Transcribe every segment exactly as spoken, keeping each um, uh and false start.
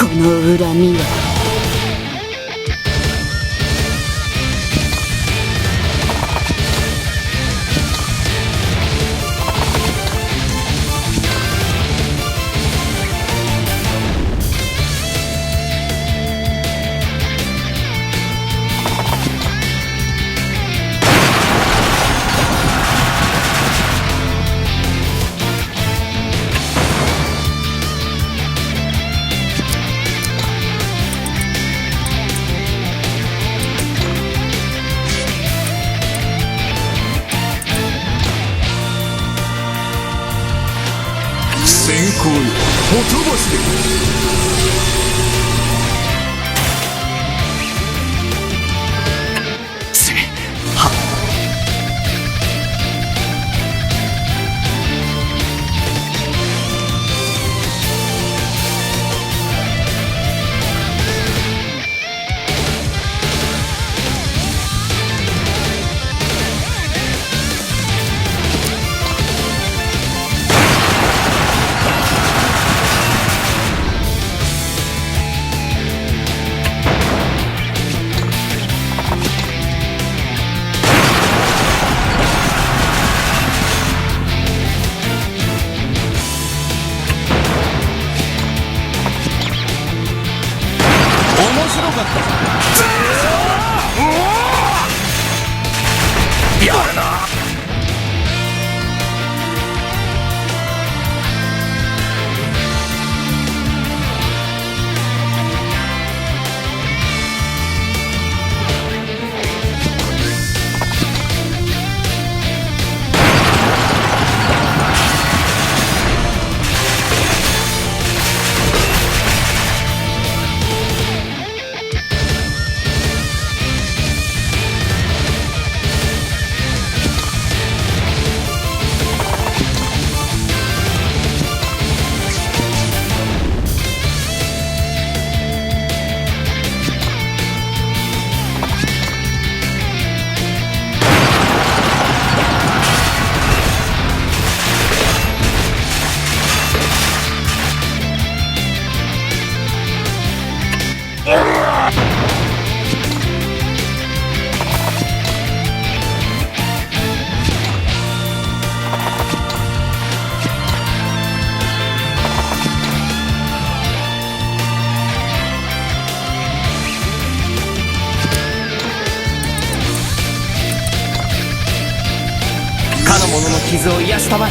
この恨みは。先行よ、ほとばしで。面白かった。やるな。かの者の傷を癒したまえ。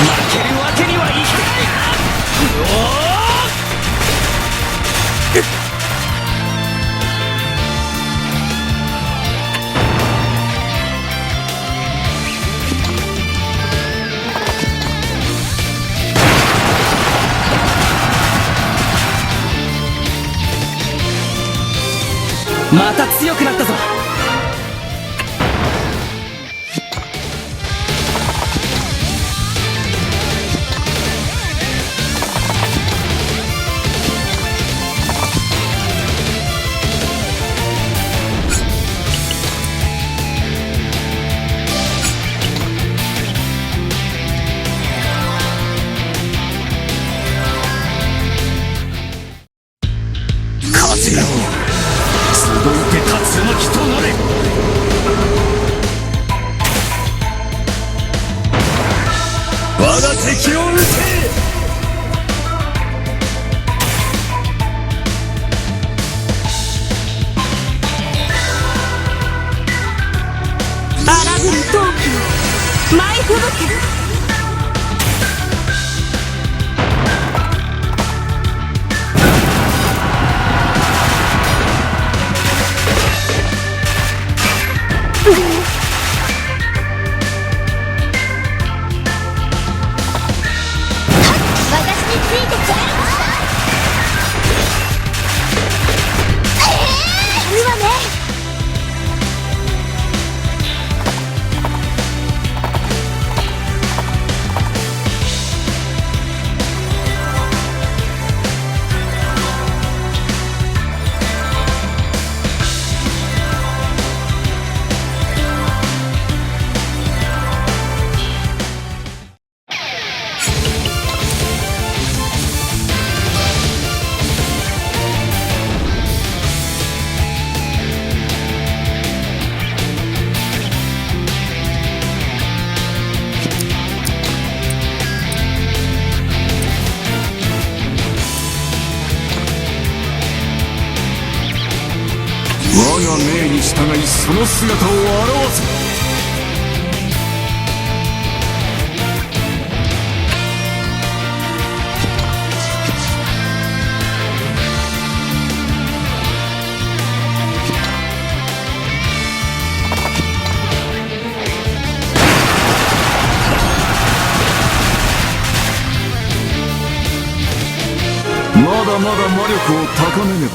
負けるわけにはいかない！うおー！また強くなったぞ。その気となれ。我が敵を討て。荒ぶる陶器の舞い吹雪。私についてきて。ええー！いいわね。我が命に従い、その姿を現せ。まだまだ魔力を高めねば。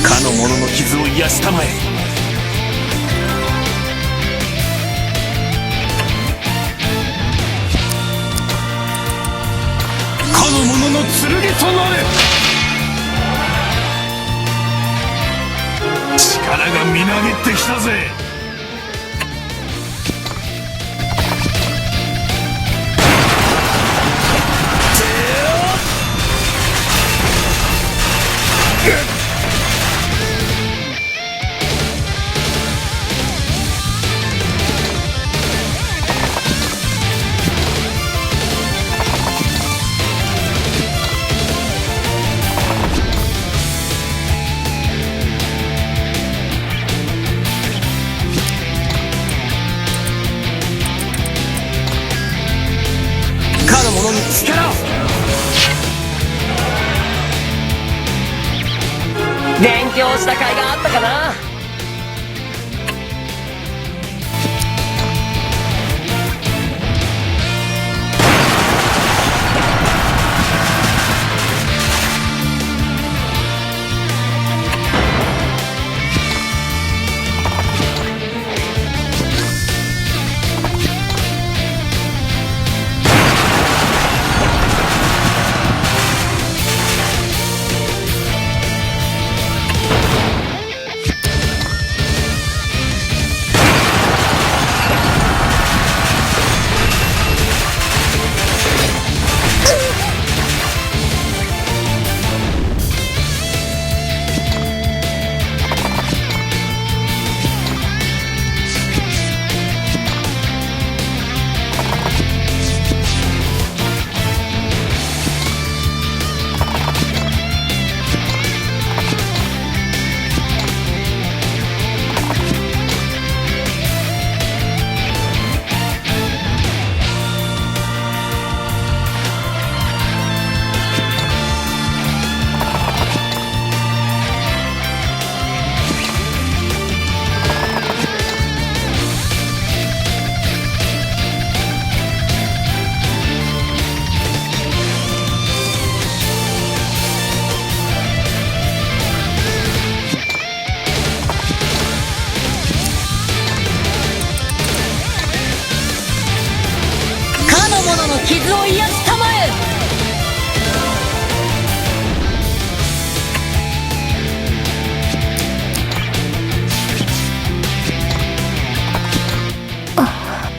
かの者の傷を癒したまえ。かの者の剣となれ。力がみなぎってきたぜ。かの者に力を。勉強した甲斐があったかな。傷を癒したまえ。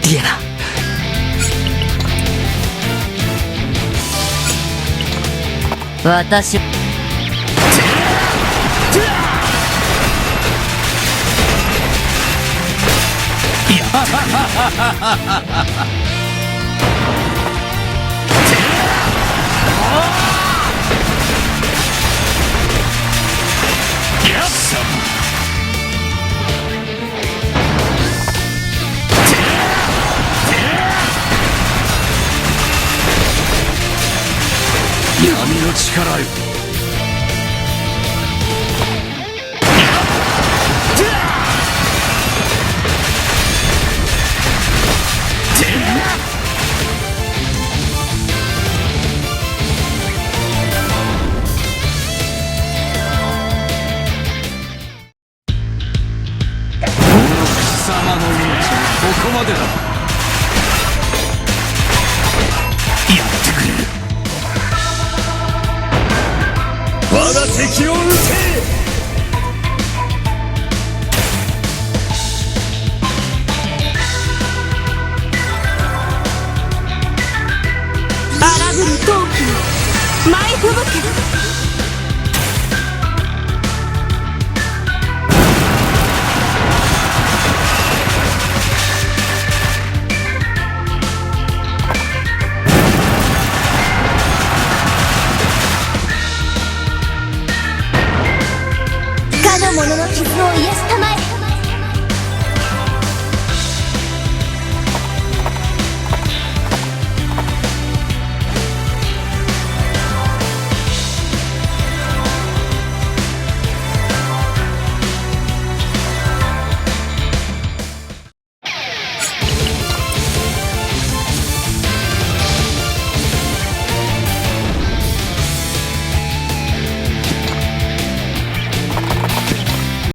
ディアナ。私。闇の力よ。王子様の命はここまでだ。やってくれる。我が敵を討て。荒ぶる陶器よ、舞い吹雪け。かの者の傷を癒すた